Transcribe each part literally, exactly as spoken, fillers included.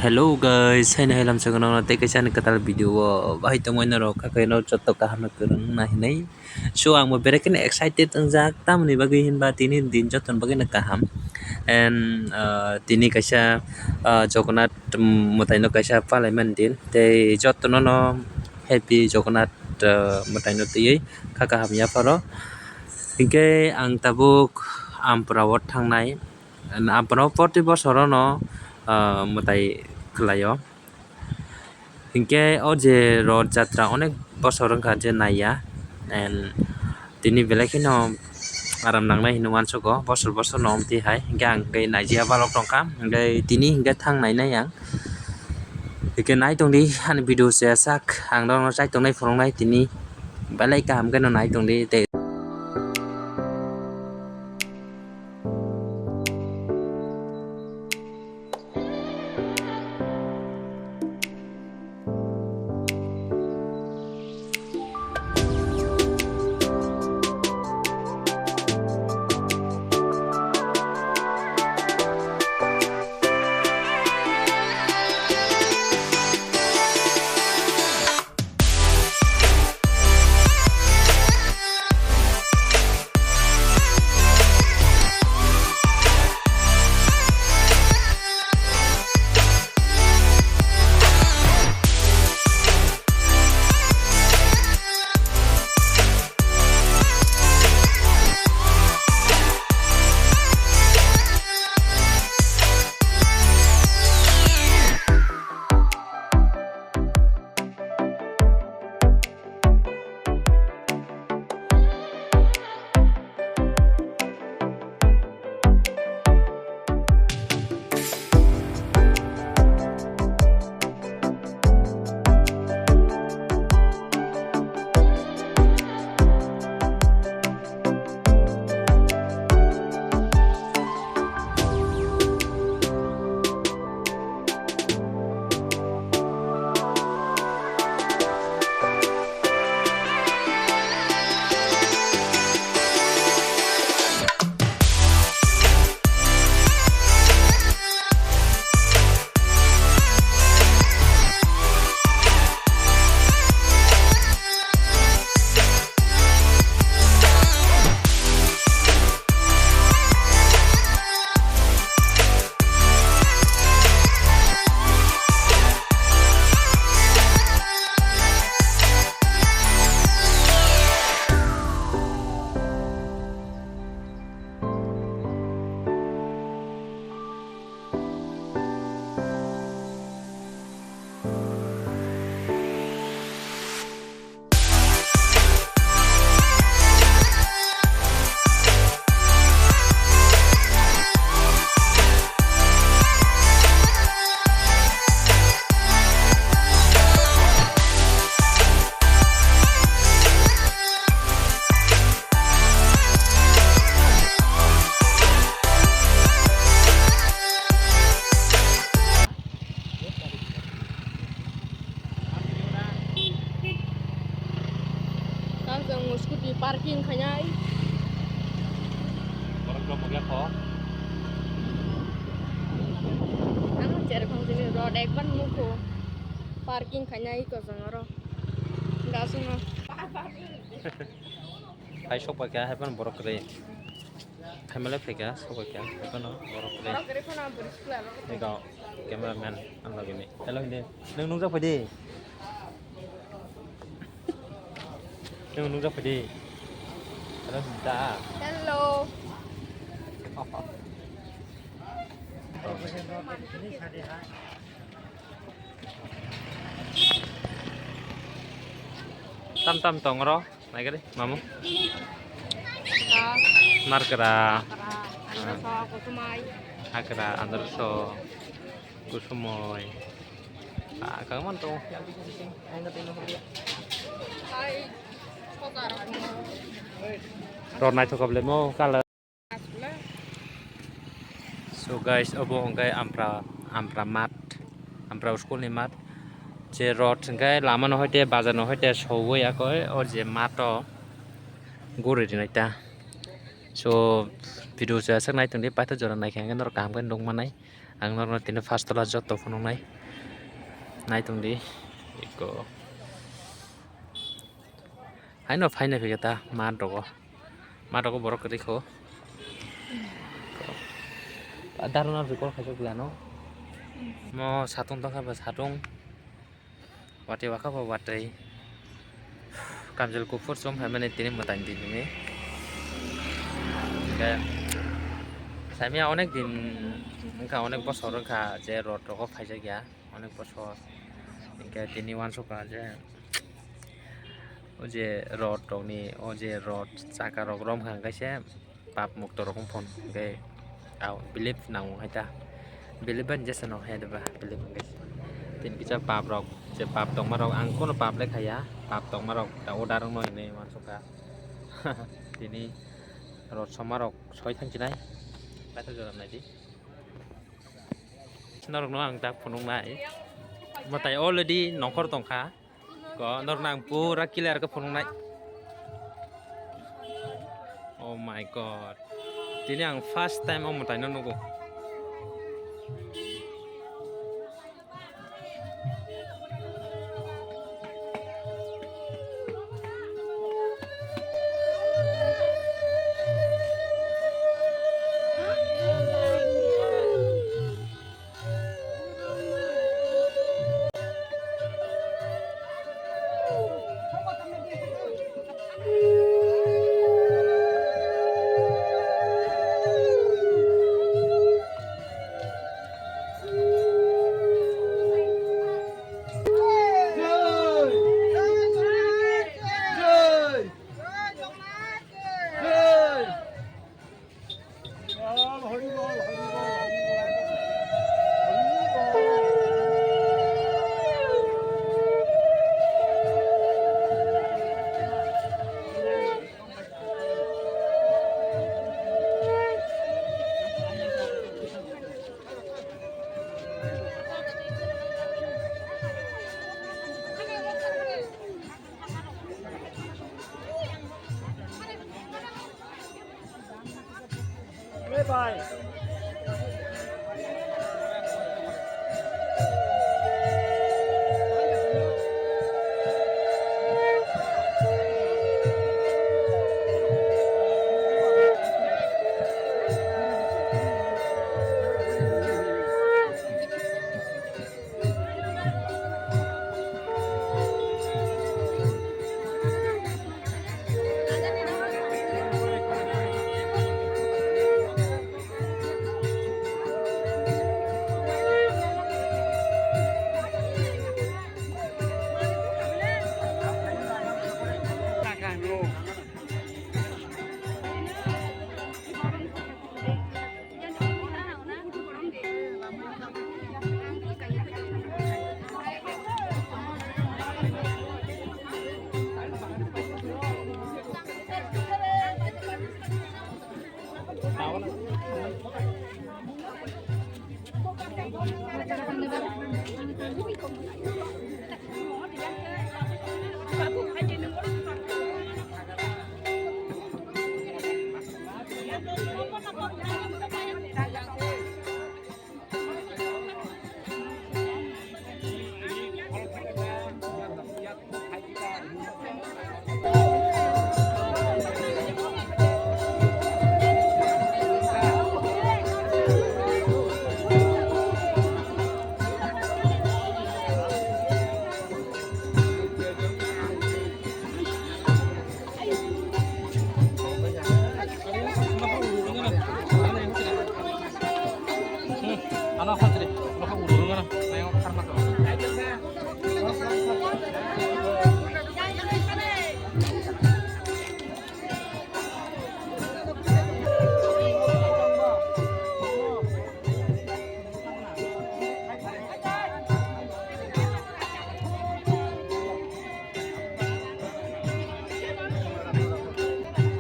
Hello guys, haino hai lamsa gwnang tei kaisa ani kwtal video o bahai tongmani rok kha khe no joto kaham no kwrwng na hinwi. So ang bo berai kheno excited wngjak, tamoni bagwi hinba tini din jotoni bagwi no kaham. And, ah, tini kaisa, ah, Jagannath, um, mwtai no kaisa palai mani din tei joto no no happy Jagannath, ah, mwtai no twiwi kha kaham yapharo. Hinkhe ang tabuk Ampura o thangnai. Ampura o proti bosorono, ah, mwtai khlaio. Hinkhe o je Roth Jatra onek bosor wngkha je naiya. And tini belai kheno aram nangnai hinwi uansukgo, bosor bosor no omtwi hai. Hinkhe ang tei naijia balok tongkha, hinkhe tini hinkhe thang nainai ang. Hinkhe nai tongdi ani video se sak, ang norokno chai tongnai phunuknai tini. Belai kaham kheno nai tongdi tei. Tang jang scooty parking khainai. Borok rok mokya kho. Ang cherkhong sini road ekban mukho. Parking khainai kosong oro. Gasongo. Hai sok paikha, hai phano borok kwrwi. Hai malai phaikha, sok paikha, hai phano borok kwrwi. Borok kwrwi phano bwrwi sikla rok. Ego, cameraman, ang logini. Hello, hindi. Nung nungjak phaidi. Nung nungjak phaidi. Hello, hindi ta. Hello. Tam tam tong oro, naikhe de, mamu. Markra. Markra, androso, kusumai. Hakra, androso, kusumoi. Ah, kangman tong. Hai, soja rok. Ror naithok kha belai mo, kala. So guys, obo hwnkhe Ampra, Ampra mat, Ampra school ni mat. Je road hwnkhe lama no hoite, bazar no hoite sogwi ako o je mat o guri rinai ta. So video se aswk nai tongdi, paithago jora naikhe hwnkhe norok kaham khe nukmanai. Ang norokno tini first tola joto phunuknai. Nai tongdi. Eko. Haino phaina phikhe ta mat rogo. Mat rogo borok kwrwi kho. Daruna record khaijak lano. Mo satung tongkha ba satung. Watwi wakha bo watwi. Kamjol kuphur chum hai mani tini mwtai di nini. Hingke saimya onek din wngkha, onek bosor wngkha je rot rogo phaijakya, onek bosor. Hingke tini wansukha je o je rot rokni, o je rot chaka rok romkha hingke se. Pap mukto rok wng phon hingke, au, believe nango hai ta. Believe bai jesa no hai ba, believe hingke. Tin kisa pap rok, je pap tongma rok, ang kono pap le khaya, pap tongma rok ta order wng no hinwi wansukha. Tini rot soma rok soi thang chinai, paitha jora nai di. Norok no ang tak phunuk nai. Mwtai already nongkhor tongkha. Ko norok nang pura clear khe phunuknai. Oh my God. Tini ang first time o mwtai no nugo.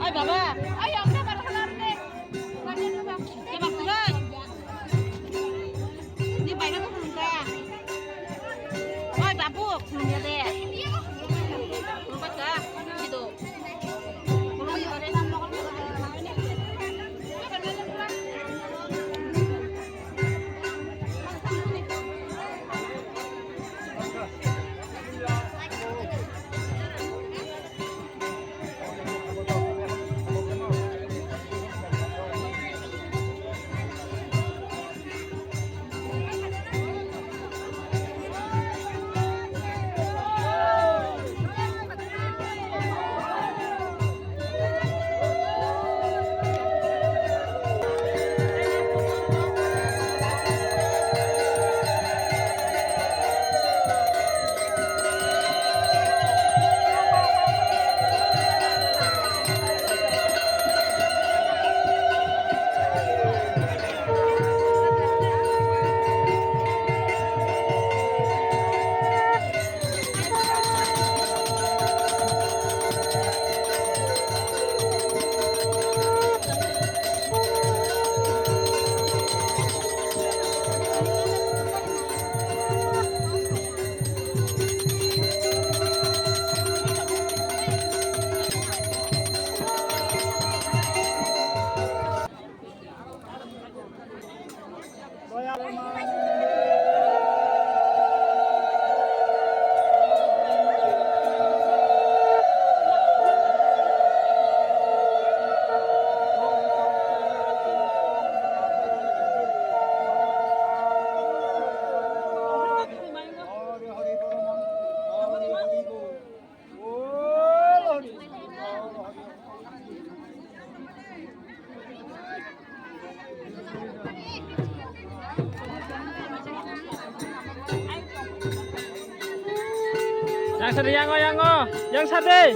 Ai baba, ai ang ka bar halar de. Ni bai na ko ka. Yang sade, yango, yango, yang sade.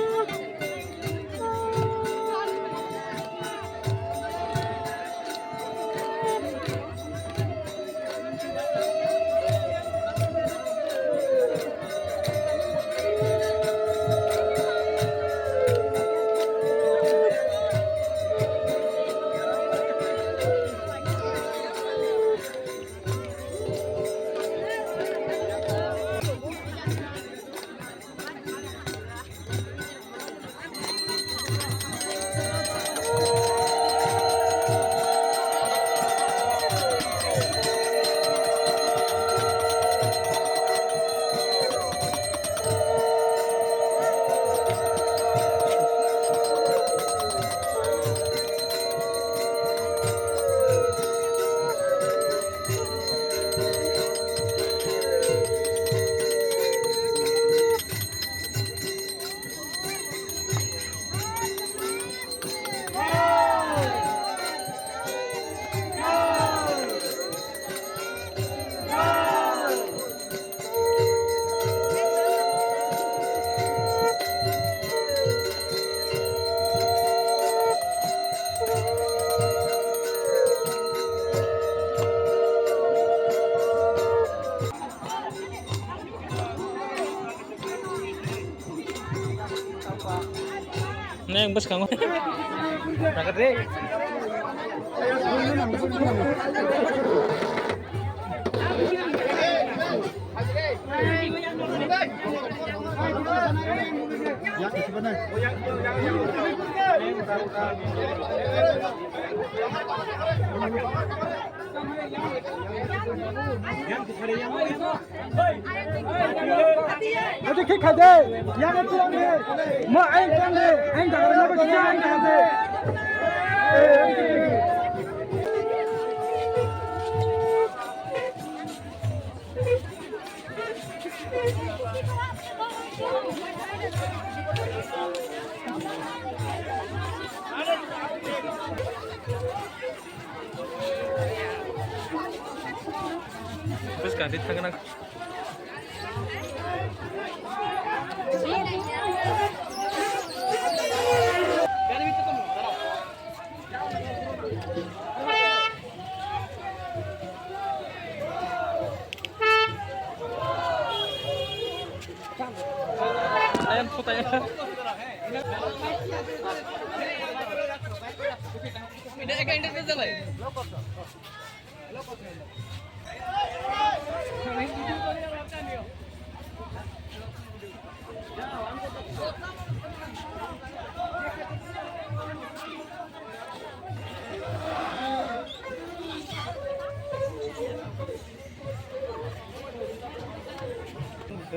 Neng bwskango. Ate khe khai de, yang tu ang de, mo ai tu ang de, ang da na ko ang da de. Bwskang di thangna. Ayam putai.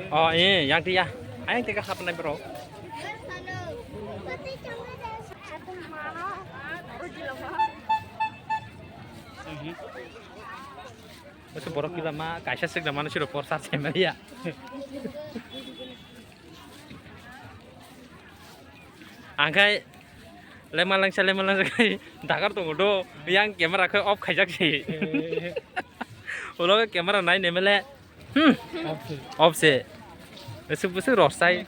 Oh, eh, yang dia. Ayang tiga hap nai bro. Ese borok kiba ma kaisa sik da mano siro por sar se ma ya. Angkai leman langsa leman langsa kai dakar tongo do yang camera khe off khaijak se. Ulo camera nai nemele. Hmm. Off se. Bwswk bwswk rorsai.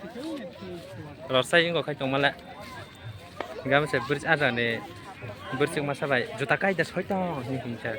Rorsai wngkha khai tongmale. Gam se bridge ajani bwswk masa bai juta kai da soi tong hinwi hinsa.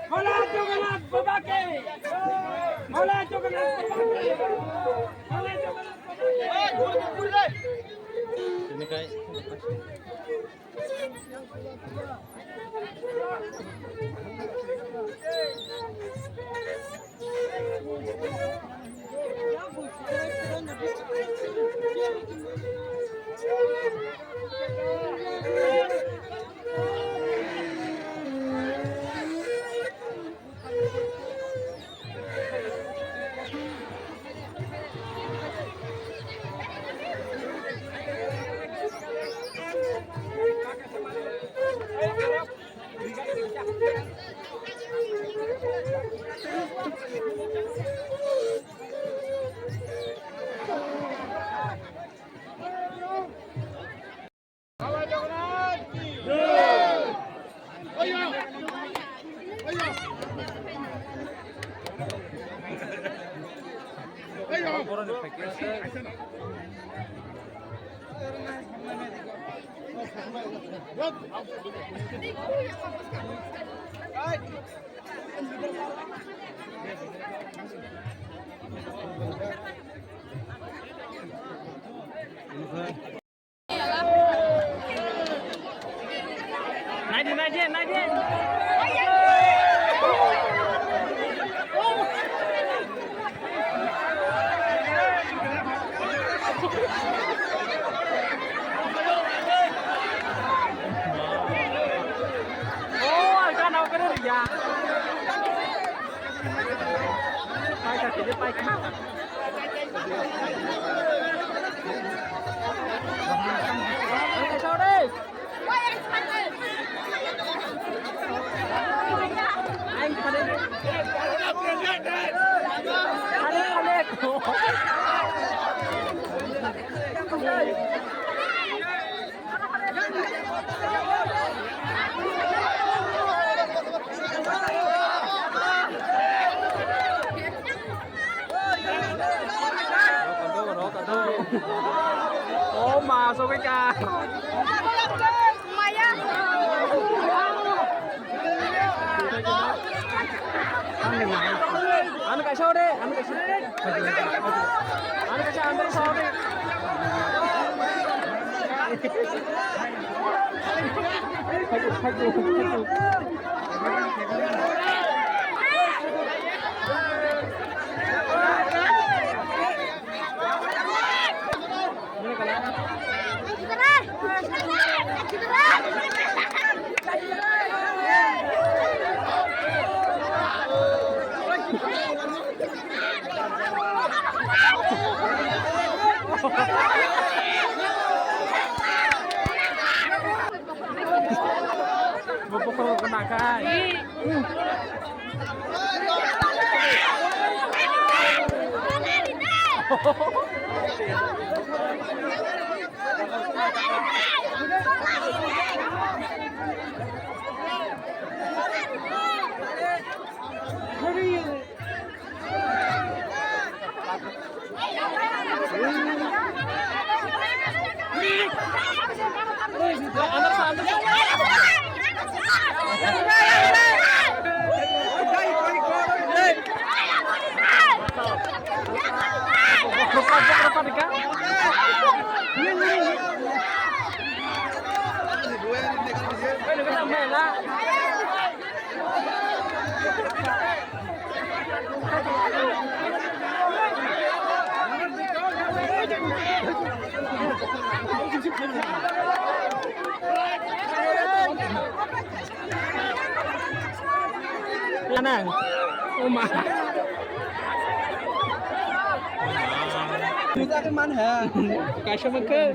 Bola Jagannath Baba ki! Bola Jagannath Baba ki! Bola Jagannath Baba ki! Naidi, naidi, naidi. Oh, agana okere ya. Paisa kede paisa. Oh, ma, so ka. Maya. Ano kaisa ore, ano kaisa. Ano kaisa, ano kaisa ore. Bo bokhorok kena kai. Nang. Oh ma. Kaisa mangkhe.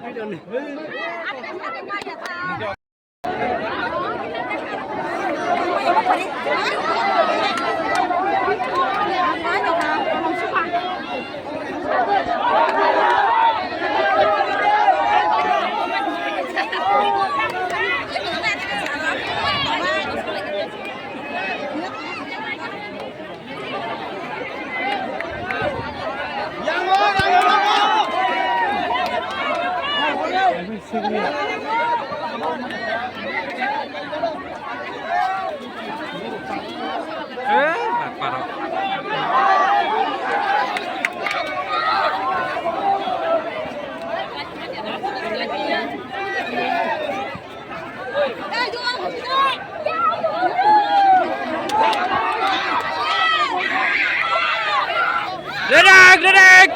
Dedek, dedek.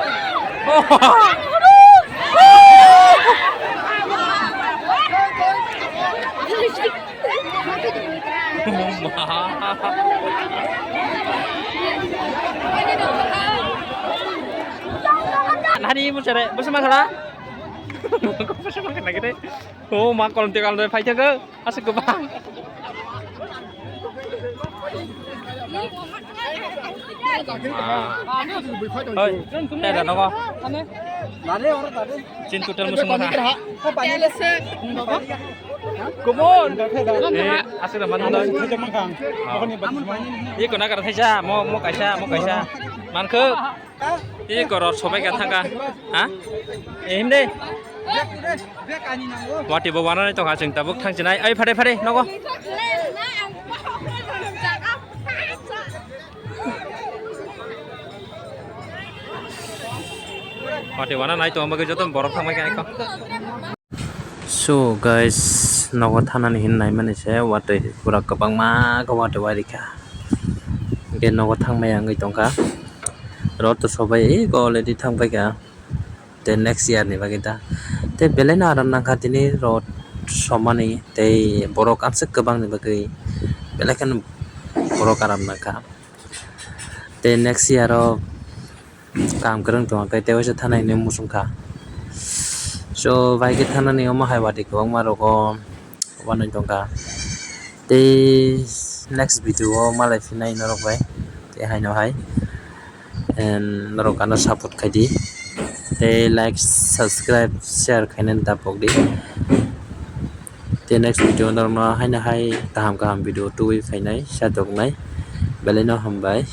Oh. Nani musare, busa masala. Busa masala gede. Oh, ma kolom te kolom te phai thago. Aswk kwbang. Hoi, tei da nogo. Chin total musung masa. Kubun. Eh, aswk da manu da. Iko na kara thaisa, mo, mo kaisa, mo kaisa. Mankho. Iko ror sobai ka thangka. Ha? Eh, himde. Wati bo wananai tongkha chwng tabuk thangchinai. Ai phare phare nogo. Wati wananai tongma bagwi joto borok thangbai kha eko. So guys, nogo thanani hin naimani se watwi pura kwbangma khe watwi wairikha. Hwnkhe nogo thangmaya wngwi tongkha. Rod to sobai eko already thangbaikha. Tei next year ni bagwi da. Tei belai no aram nangkha tini rod somani tei borok aswk kwbangni bagwi belai kheno borok aram nangkha. Tei next year o kam kwrwng tongo khe tei waisa thanai hinwi muchungkha. So bai khe thanani omo hai watwi kwbangma rogo wanwi tongkha. Tei next video o malai phinai norok bai tei haino hai. And norok ano support khai di. Tei like, subscribe, share khainani da pok di. Tei next video norokno haino hai kaham kaham video tubui phainai sa toknai. Belai no hambai.